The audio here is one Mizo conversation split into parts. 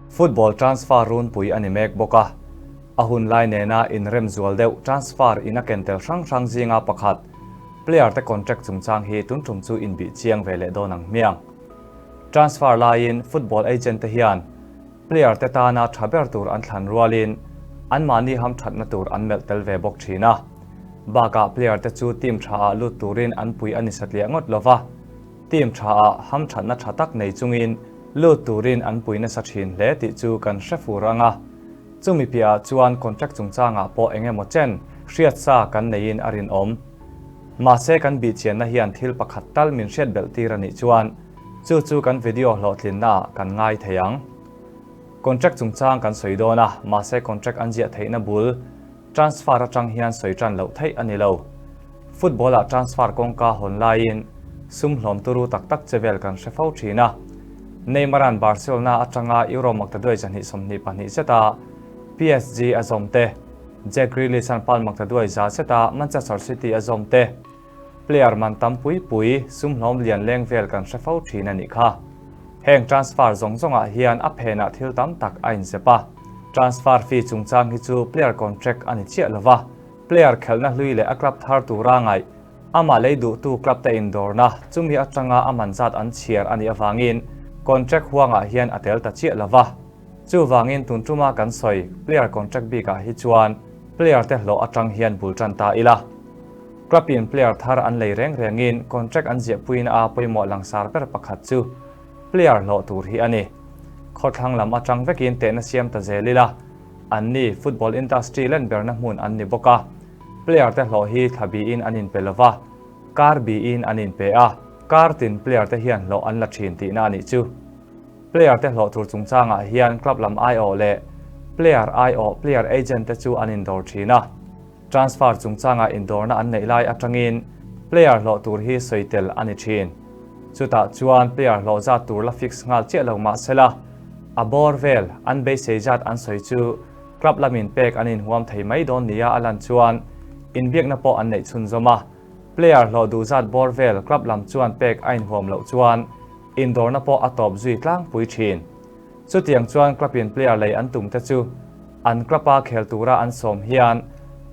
Football transfer runpui a ni mek bawk a, a hun lai nena inrem zual deuh transfer in a ken tel hrang hrang zinga pakhat, player te contract chungchang hi tun tum chu inbih chiang ve leh dawn ang hmiang. Transfer laiin football agent te hian player te tana tha ber tur an thlan rualin anmahni hamthatna tur an melh tel ve bawk thin a. Bakah player te chu team tha ah lut turin an pui a ni satliah ngawt lova, Team tha ah hamthatna tha tak nei chungin lut turin an pui nasa thin hle tih chu kan hre fur ang a. Chumi piahah chuan contract chungchangah pawh eng emaw chen hriatsa kan neiin a rinawm. Mahse kan bihchianna hian thil pakhat tal min hriat belh tir a nih chuan chu chu kan video hlawhtlinna ah kan ngai thei ang. Contract chungchang kan sawi dawn a, mahse contract an ziah theihna bul Transfer atang hian sawi tan loh theih a ni lo. Football-ah transfer kawngka hawn laiin sum hlawm turu tak tak che vel kan hre fo thin a. Neymar-a'n Barcelona atanga Euro maktaduai 122 zeta PSG a zawm te, Jack Grealish-a'n pound maktaduai za zeta Manchester City a zawm te, player man tam pui pui sum hlawm lian leng vel kan hre fo thin a nih kha. Heng transfer zawng zawngah hian a phenah thil tam tak a inzep a. Transfer fee chungchang hi chu player contract a ni chiah lo va, player khelhna hlui leh a club thar tura ngaih, amah lei duhtu club te indawrna chumi atanga a man zat an chhiar a nih avangin contract huangah hian a tel ta chiah lo va. Chuvangin tun tuma kan sawi player contract bikah hi chuan player te hlawh atang hian bul tan ta ila. Club in player thar an lei reng rengin contract an ziahpuina a pawimawh langsar ber pakhat chu player hlawh tur hi a ni. Khawthlang lam atang vekin tehna siam ta zel ila, an ni football industry len berna hmun an ni bawk a, player te hlawh hi thla biin an inpe lova, kar biin an inpe a, kar tin player te hian hlawh an la thin tihna a nih chu. Player te hlawh tur chungchangah hian club lam aiawh leh player aiawh player agent te chu an indawr thin a. Transfer chungchanga indawrna an neih lai atangin player hlawh tur hi sawi tel a ni thin. Chutah chuan player hlawh zat tur la fix nghal chiah lo mah sela, a bawr vel an beisei zat an sawi chu club lamin pek an inhuam thei mai dawn nia a lan chuan inbiakna pawh an neih chhunzawm a. Player hlawh duh zat bawr vel club lam chuan pek a inhuam loh chuan indawrna pawh a tawp zui tlangpui thin. Chutiang chuan club-in player lei an tum te chu an club-a khel tura an sawm hian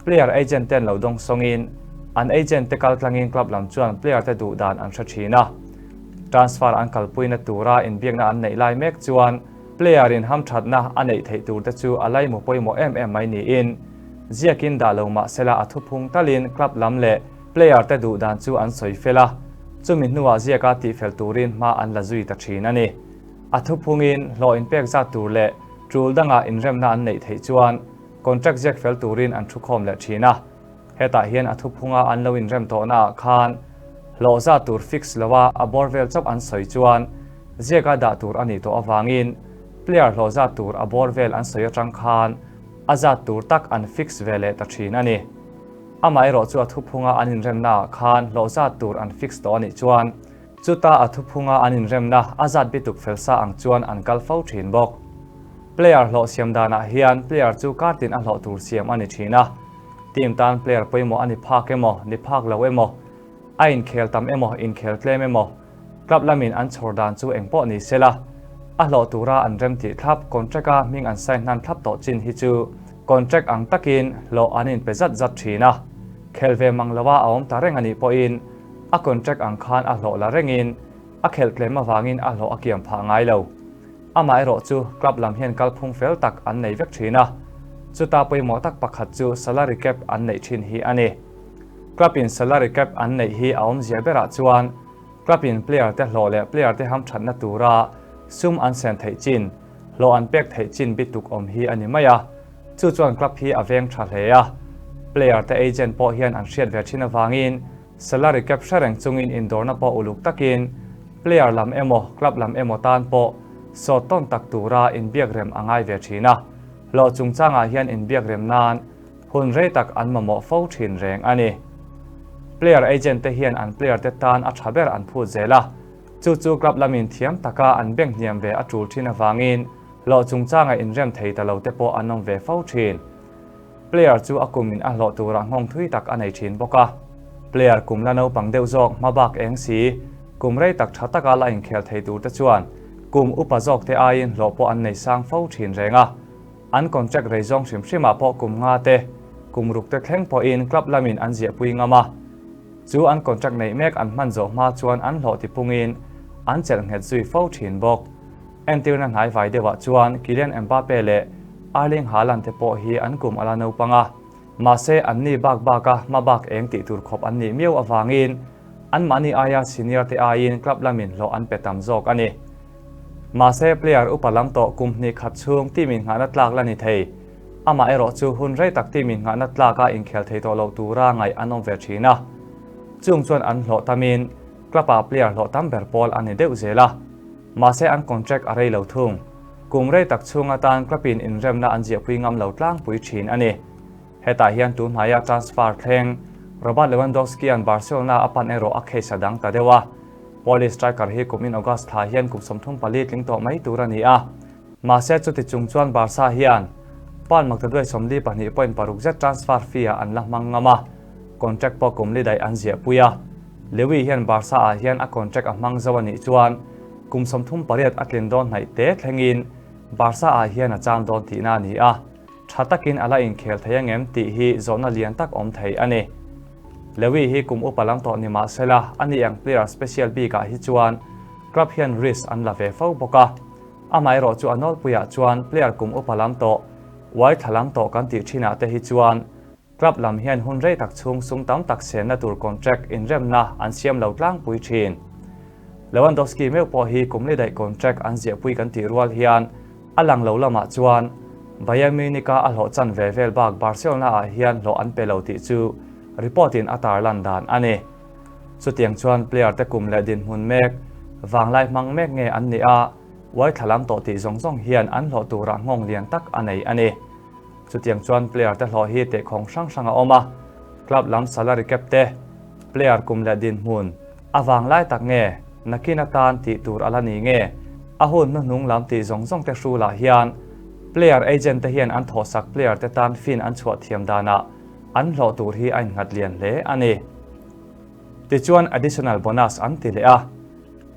player agent ten lo dawng sawngin an agent te kal tlangin club lam chuan player te duh dan an hre thin a. Transfer an kalpuina tura inbiakna an neih lai mek chuan player in hamthatna a neih theih tur te chu a laimu pawimawh em em mai niin ziakin dah lo mah sela a thuphung talin club lam leh player te duh dan chu an sawi fel a, chumi hnuah ziaka tihfel turin hma an la zui ta thin a ni. A thuphungin hlawh inpek zat tur leh tul dangah inremna an neih theih chuan contract ziak fel turin an thukhawm leh thin a. Hetah hian a thuphunga an lo inrem tawhnaah khan hlawh zat tur fix loa a bawr vel chauh an sawi chuan ziaka dah tur a nih tawh avangin player hlawh zat tur a bawr vel an sawi atang khan a zat tur tak an fix ve leh ta thin a ni. Amaherawh chu a thuphunga an inremnaah khan hlawh zat tur an fix tawh a nih chuan Chuta a thuphunga an inremna a zat bituk fel sa ang chuan an kal fo thin bawk. Player hlawh siam danah hian player chu kar tin a hlawh tur siam a ni thin a. Team tan player pawimawh a ni phak emaw, ni phak lo emaw, a inkhel tam emaw, inkhel tlem emaw, club lamin an chhawr dan chu eng pawh ni sela, a hlawh tura an rem tih thlap contract-a hming an sign hnan thlap tawh chin hi chu contract ang takin hlawh an inpe zat zat thin a. Khel ve mang loa a awm ta reng a nih pawhin A contract ang khan a hlawh la rengin a khelh tlem avangin a hlawh a kiam phah ngai lo. Amaherawh chu club lam hian kalphung fel tak an nei vek thin a, chuta pawimawh tak pakhat chu salary cap an neih thin hi a ni. Club in salary cap an neih hi a awmzia berah chuan club in player te hlawh leh player te hamthatna tura sum an sen theih chin, hlawh an pek theih chin bituk awm hi a ni mai a, chu chuan club hi a veng tha hle a. Player te agent pawh hian an hriat ve thin avangin Salary cap hre reng chungin indawrna pawh uluk takin player lam emaw club lam emaw tan pawh sawt tawn tak tura inbiak rem a ngai ve thin a, hlawh chungchangah hian inbiak rem nan hun rei tak an mamawh fo thin reng a ni. Player agent te hian an player te tan a tha ber an phut zel a, chu chu club lamin thiam taka an bank hniam ve a tul thin avangin hlawh chungchanga inrem thei ta lo te pawh an awm ve fo thin. Player chu a kumin a hlawh turah nghawng thui tak a nei thin bawk a. Player kum la naupang deuh zawk hma bak eng si, kum rei tak tha taka la inkhel thei tur te chuan Kum upa zawkte aiin hlawh pawh an nei sang fo thin reng a, an contract rei zawng hrim hrimah pawh kum nga te, kum ruk te thleng pawhin club lamin an ziahpui ngam a. Chu an contract neih mek an hman zawh hma chuan an hlawh tipungin an chelh nghet zui fo thin bawk. Entirna hnai vai deuhah chuan Kylian Mbappe leh Erling Haaland te pawh hi an kum a la naupang a, mahse anni bak baka hma bak eng tih tur khawp an nih miau avangin anmahni aia senior te aiin club lamin hlawh an pe tam zawk a ni. Mahse player upa lam tawh kum hnih khat chhung team innghahna tlak la ni thei. Amah erawh chu hun rei tak team innghahna tlaka inkhel thei tawh loh tura ngaih an awm ve thin a. Chung chuan an hlawh tamin club-ah player hlawh tam ber pawl a ni deuh zel a. Mahse an contract a rei lo thung. Kum rei tak chhung atan club-in inremna an ziahpui ngam lo tlangpui thin a ni. Hetah hian tun hnaia transfer thleng Robert Lewandowski-a'n Barcelona a pan erawh a case a dang ta deuh a. Polish striker hi kumin August thla hian kum 34 tling tawh mai tur a ni a. Mahse chuti chung chuan Barca hian pound maktaduai 42.6 zet transfer fee-ah an la hmang ngam a, contract pawh kum li daih an ziahpui a. Lewy hian Barca-ah hian a contract a hmang zo a nih chuan kum 38 a tlin dawn hnaih te thlengin Barca-ah hian a cham dawn tihna a ni a. Tha takin a la inkhel thei angem tih hi zawhna lian tak awm thei a ni. Lewy hi kum upa lam tawh ni mah sela, a ni ang player special bikah hi chuan club hian risk an la ve fo bawk a. Amaherawh chu a nawlpuiah chuan player kum upa lam tawh, uai thla lam tawh kan tih thinah te hi chuan club lam hian hun rei tak chhung sum tam tak senna tur contract inremna an siam lo tlangpui thin. Lewandowski meuh pawh hi kum li daih contract an ziahpui kan tih rual hian a lang lo lamah chuan Bayern Munich-a a hlawh chan ve vel bak Barcelona-ah hian hlawh an pe lo tih chu report-in a tarlan dan a ni. Chutiang chuan player te kum leh dinhmun mek, vanglai hmang mek nge an nih a, uai thla lam tawh tih zawng zawng hian an hlawh turah nghawng lian tak a nei a ni. Chutiang chuan player te hlawh hi tehkhawng hrang hrang a awm a, club lam salary cap te, player kum leh dinhmun a vanglai tak nge, nakin atan tih tur a la ni nge, a hun hnuhnung lam tih zawng zawng te hrulah hian player agent te hian an thawhsak player te tan fin an chhuah thiam danah an hlawh tur hi a innghat lian hle a ni. Tichuan additional bonus an ti leh a,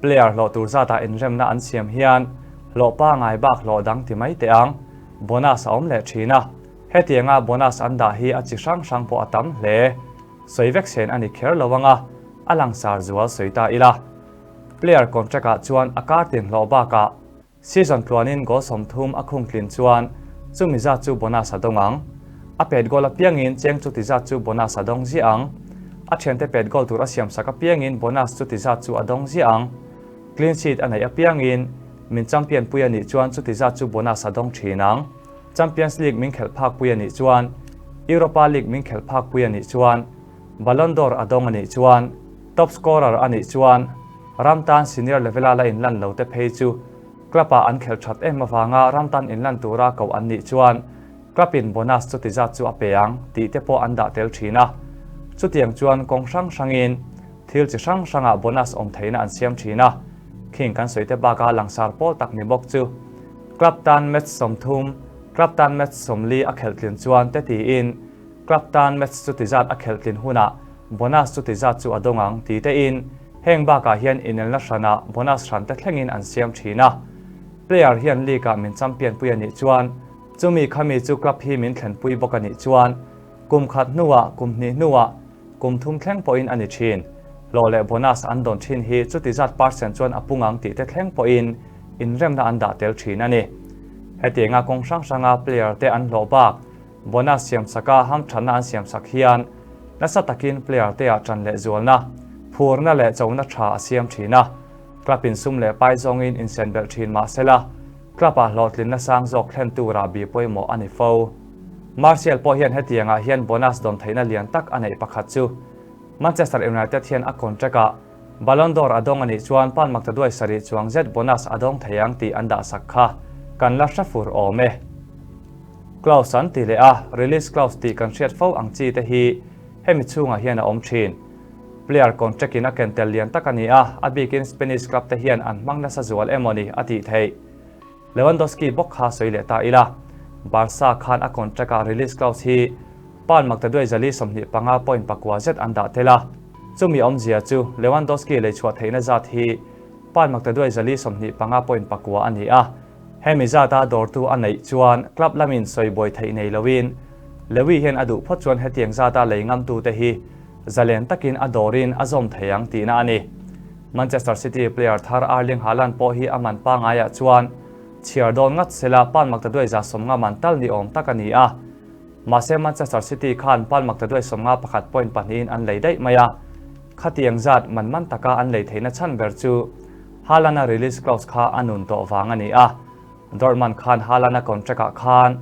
player hlawh tur zatah inremna an siam hian hlawh pangai bak hlawh dang ti mai teh ang, bonus a awm leh thin a, hetianga bonus an dah hi a chi hrang hrang pawh a tam hle. Sawi vek sen a ni kher lo anga a langsar zual sawi ta ila. Player contract ah chuan a kar tin hlawh bakah Season tluanin goal 30 a khung tlin chuan chumi zat chu bonus a dawng ang. A pet goal apiangin cheng chuti zat chu bonus a dawng ziah ang. A thiante pet goal tur a siamsak apiangin bonus chuti zat chu a dawng ziah ang. Clean sheet a neih apiangin min champion pui a nih chuan chuti zat chu bonus a dawng thin ang. Champions League min khelh phak pui a nih chuan, Europa League min khelh phak pui a nih chuan, Ballon d'Or a dawng a nih chuan, top scorer a nih chuan, ram tan senior level-a la inlan lo te phei chu club-ah an khelh that em avanga ram tan inlan tura koh an nih chuan club-in bonus chuti zat chu a pe ang tih te pawh an dah tel thin a. Chutiang chuan kawng hrang hrangin thil chi hrang hrangah bonus awm theihna an siam thin a. Khing kan sawi te baka langsar pawl tak ni bawk chu club tan match 30, club tan match 40 a khelh tlin chuan te tiin Club tan match chuti zat a khelh tlin hunah bonus chuti zat chu a dawng ang ti tein heng bakah hian inelna hranah bonus hran te thlengin an siam thin a. Player hian league ah min champion pui a nih chuan chumi khami chu club hi min thlenpui bawk a nih chuan kum khat hnuah kum hnih hnuah kum thum thleng pawhin a ni thin. Hlawh leh bonus an dawn thin hi chuti zat percent chuan a pung ang tih te thleng pawhin inremna an dah tel thin a ni. Hetianga kawng hrang hranga player te an hlawh bak Bonus siamsaka hamthatna an siamsak hian nasa takin player te ah ṭan leh zualna, phurna leh chona ṭha a siam ṭhin a. Club in sum leh pai zawngin insen belh ṭhin mah sela, club ah hlawhtlinna sang zawk thlen tura bi pawimawh a ni fo. Martial pawh hian hetiangah hian bonus dawn theihna lian tak a neih pakhat chu Manchester United hian a contract ah Ballon d'Or a dawng a nih chuan pan maktaduai sarih chuang zet bonus a dawng thei ang tih an dahsak kha kan la hre fur awm e. Clause an ti leh a, release clause tih kan hriat fo ang chi te hi hemi chhungah hian a awm thin. Player contract in a ken tel lian tak a ni a, a bikin Spanish club te hian an hmang nasa zual emaw ni a tih theih. Lewandowski bawk kha sawi leh ta ila, Barca khan a contract ah release clause hi pound maktaduai 425 point pakua zet an dah tel a, chumi awmzia chu Lewandowski leichhuah theihna zat hi. Pan maktaduai 425 point pakua a ni a. Hemi zata dawrtu a neih chuan club lamin sawi buai theih nei loin Lewy hian a duh phawt chuan hetiang zata lei ngamtute hi zalen takin a dawrin a zawm thei ang tihna a ni. Manchester City player thar Erling Haaland pawh hi a man pangaiah chuan chhiar dawn ngat sela pan maktaduai 150 man tal ni awm tak a ni a. Mahse Manchester City khan pan maktaduai 51 point pahnihin an lei daih mai a. Khatiang zat man man taka an lei theihna chhan ber chu Haaland-a release clause kha a nun tawh vang a ni a. Dortmund khan Haaland-a contract-ah khan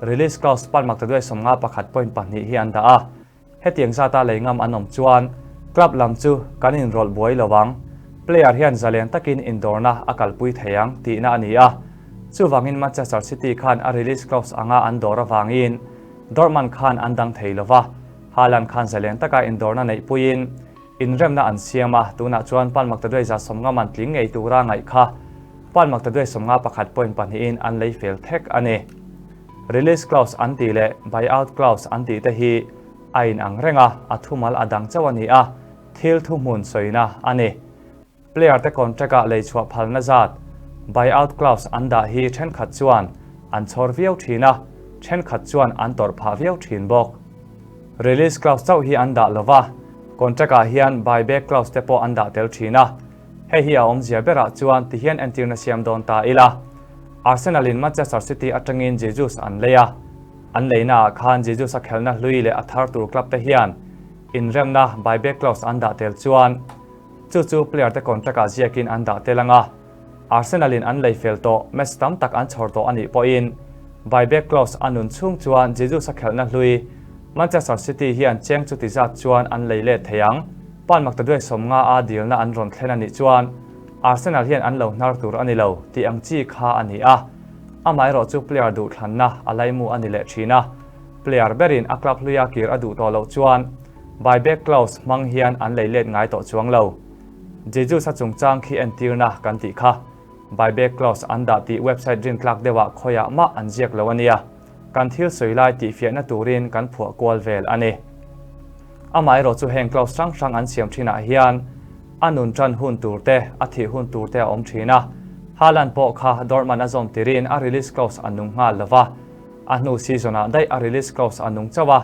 release clause pan maktaduai 51 point pahnih hi an dah a. Hetiang zata lei ngam an awm chuan club lam chu kan inrawlh buai lo ang, player hian zalen takin indawrna a kalpui thei ang tihna a ni a. Chuvangin Manchester City khan a release clause anga an dawr avangin Dortmund khan an dang thei lo va, Haaland khan zalen taka indawrna neihpuiin inremna an siam a, tunah chuan pan maktaduai 150 an tling ngei tura ngaih kha pan maktaduai 51 point pahnihin an lei fel thek a ni. Release clause an tih leh buyout clause an tih te hi a inang reng a, a thumal a dang chauh a ni a, thil thuhmun sawina a ni. Player te contract-ah lei chhuah phalna zat buyout clause an dah hi thenkhat chuan an chhawr viau thin a, thenkhat chuan an tawrh phah viau thin bawk. Release clause chauh hi an dah lova, contract-ah hian buyback clause te pawh an dah tel thin a, hei hi a awmzia berah chuan tihian entirna siam dawn ta ila. Arsenal in Manchester City atangin Jesus an lei a, an leinaah khan Jesus a khelhna hlui leh a thar tur club te hian inremna buyback clause an dah tel chuan chu chu player te contract ah ziakin an dah tel anga Arsenal in an lei fel tawh match tam tak an chhawr tawh a nih pawhin buyback clause a nun chhung chuan Jesus a khelhna hlui Manchester City hian cheng chuti zat chuan an lei let thei ang. Pan maktaduai 50 a dilna an rawn thlen a nih chuan Arsenal hian an lo hnar tur a ni lo tih ang chi kha a ni a, amaherawh chu player duhthlanna a laimu a ni leh thin a, player berin a club hluia kir a duh tawh loh chuan buyback clause hmang hian an lei let ngai tawh chuang lo. Jesus-a chungchang khi entirna kan tih kha buyback clause an dah tih website rintlak deuhah khawiah mah an ziak lo a nia. Kan thil sawi lai tihfiahna turin kan phuah kual vel a ni. Amaherawh chu heng clause hrang hrang an siam thinah hian a nun tan hun tur te, a thih hun tur te a awm thin a. Haaland pawh kha Dortmund a zawm tirin a release clause a nung nghal lo va, a hnu season-ah daih a release clause a nung chauh a.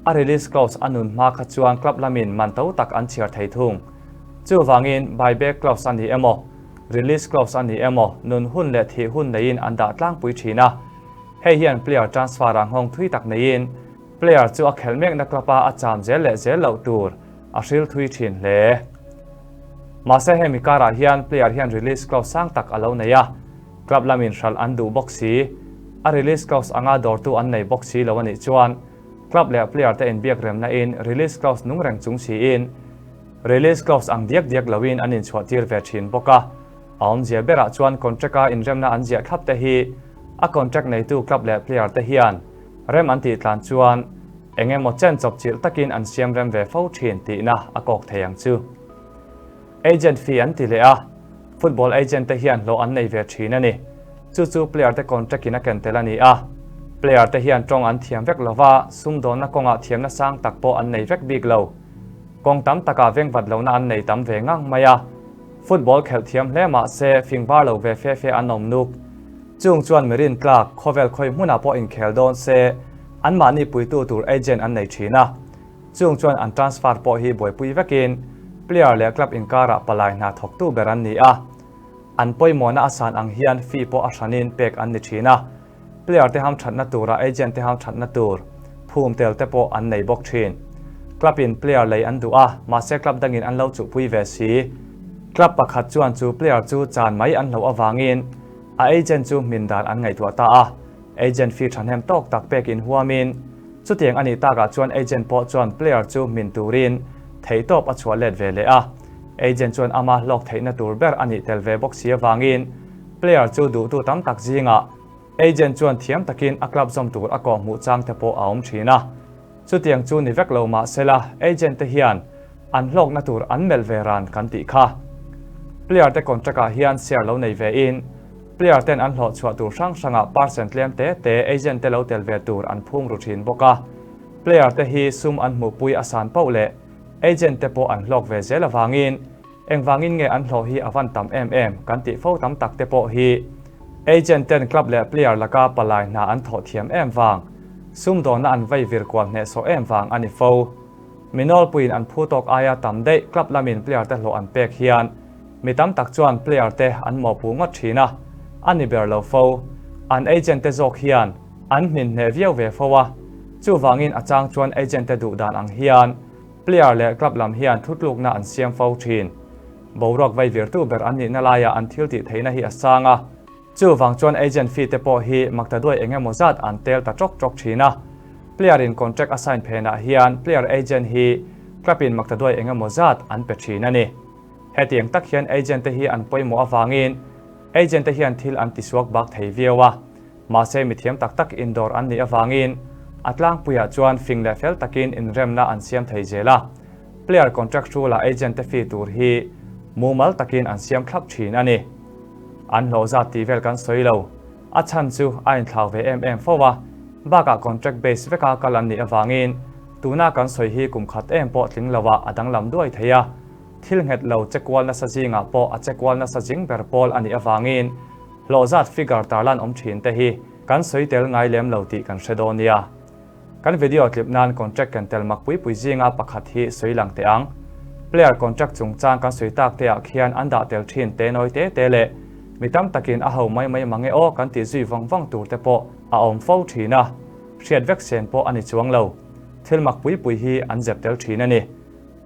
A release clause a nun hma kha chuan club lamin man to tak an chhiar thei thung. Chuvangin buyback clause a ni emaw, release clause a ni emaw nun hun leh thih hun neiin an dah tlangpui thin a. Hei hian player transfer-ah nghawng thui tak neiin player chu a khelh mekna club-a a cham zel leh zel loh tur a hril thui thin hle. Mahse hemi karah hian player hian release clause sang tak a lo nei a, club lamin hralh an duh bawk si, a release clause anga dawrtu an nei bawk si lo a nih chuan club leh player te inbiak remna in release clause nung reng chung siin release clause ang diak diak loin an inchhuah tir ve thin bawk a. A awmzia berah chuan contract-a inremna an ziah thlap te hi a contract neitu club leh player te hian rem an tih tlan chuan eng emaw chen chawp chilh takin an siam rem ve fo thin tihna a kawk thei ang chu. Agent fee an ti leh a, football agent te hian hlawh an nei ve thin a ni. Chu chu player te contract in a ken tel a ni a, player te hian tawng an thiam vek lova, sumdawnna kawngah thiamna sang tak pawh an nei vek bik lo. Kawng tam takah vengvat lohna an nei tam ve ngang mai a. Football khelh thiam hle mah se fing var lo ve fe fe an awm nuk. Chung chuan mirin tlak khawvel khawi hmunah pawh inkhel dawn se anmahni puitu tur agent an nei thin a. Chung chuan an transfer pawh hi buaipui vekin player leh club inkarah palai hna thawktu ber an ni a. An pawimawhna a san ang hian fee pawh a hranin pek an ni thin a. Player te hamthatna turah agent te hamthatna tur phum tel te pawh an nei bawk thin. Club in player lei an duh a, mahse club dangin an lo chuhpui ve si. Club pakhat chuan chu player chu chan mai an hloh avangin a agent chu hmin dan an ngaihtuah ta a, agent fee thahnem tawk tak pek inhuamin chutiang a nih takah chuan agent pawh chuan player chu hmin turin theihtawp a chhuah let ve leh a. Agent chuan ama hlawk theihna tur ber a nih tel ve bawk si avangin player chu duhtu tam tak zingah agent chuan thiam takin a club zawm tur a kawh hmuh chang te pawh a awm thin a. Chutiang chu ni vek lo mah sela agent te hian an hlawkna tur an melh ve ran kan tih kha. Player te contract ah hian share lo nei ve in player ten an hlawh chhuah tur hrang hrangah percent tlem te te agent te lo tel ve tur an phum ru thin bawk a. Player te hi sum an hmuhpui a san pauh leh agent te pawh an hlawk ve zel avangin. Engvangin nge an hlawh hi a van tam em em kan tih fo tam tak te pawh hi agent ten club leh player laka palai hna an thawh thiam em vang, sumdawnna an vei vir kual hnehsawh em vang a ni fo. Mi nawlpuiin an phu tawk aia tam daih club lamin player te hlawh an pek hian mi tam tak chuan player te an mawhpuh ngawt thin a, a ni ber lo fo. An agent te zawk hian an hmin hneh viau ve fo a, chuvangin a chang chuan agent te duh dan ang hian Player leh club lam hian thutlukna an siam fo thin. Boruak veivirtu ber an nihna laiah an thil tih theihna hi a sang a. Chuvang chuan agent fee te pawh hi maktaduai eng emaw zat an tel ta tawk tawk thin a. Player in contract a sign phenah hian player agent hi club in maktaduai eng emaw zat an pe thin a ni. Hetiang tak hian agent te hi an pawimawh avangin agent te hian thil an tisuak bak thei viau a. Mahse mithiam tak tak indawr an nih avangin a tlangpuiah chuan fing leh fel takin inremna an siam thei zel a, player contract rule-ah agent te fee tur hi mumal takin an siam thlap thin a ni. An hlawh zat tih vel kan sawi lo, a chhan chu a inthlau ve em em fo a, bakah contract base veka kal an nih avangin tuna kan sawi hi kum khat em pawh tling loah a danglam duai thei a, thil nghet lo che kual nasa zingah pawh a che kual nasa zing ber pawl a nih avangin Hlawh zat figure tarlan awm thin te hi kan sawi tel ngai lem lo tih kan hre dawn nia. Kan video tlip nan contract ken tel mak pui pui zinga pakhat hi sawi lang teh ang. Player contract chungchang kan sawi tak te ah khian an dah tel thin te nawi te te leh mi tam takin a ho mai mai mange aw kan tih zui vang vang tur te pawh a awm fo thin a, hriat vek sen pawh a ni chuang lo. Thil mak pui pui hi an zep tel thin a ni.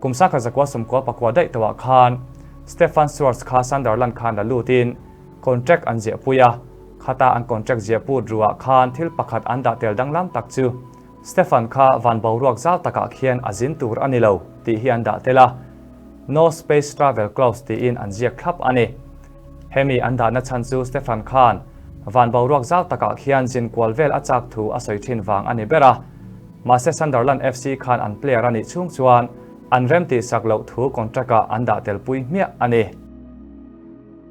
Kum sangkhat zakua sawmkua pakua daih tawhah khan Stefan Schwarz kha Sunderland khan la lutin contract an ziahpui a, khata an contract ziahput ruah khan thil pakhat an dah tel danglam tak chu Stefan kha van boruak zau takah khian a zin tur a ni lo tih hi an dah tel a, No space travel clause tiin an ziak thlap a ni. Hemi an dahna chhan chu Stefan khan van boruak zau takah khian zin kual vel a chak thu a sawi thin vang a ni ber a. Mahse Sunderland FC khan an player a nih chhung chuan an rem tihsak loh thu contract-ah an dah tel pui hmiah a ni.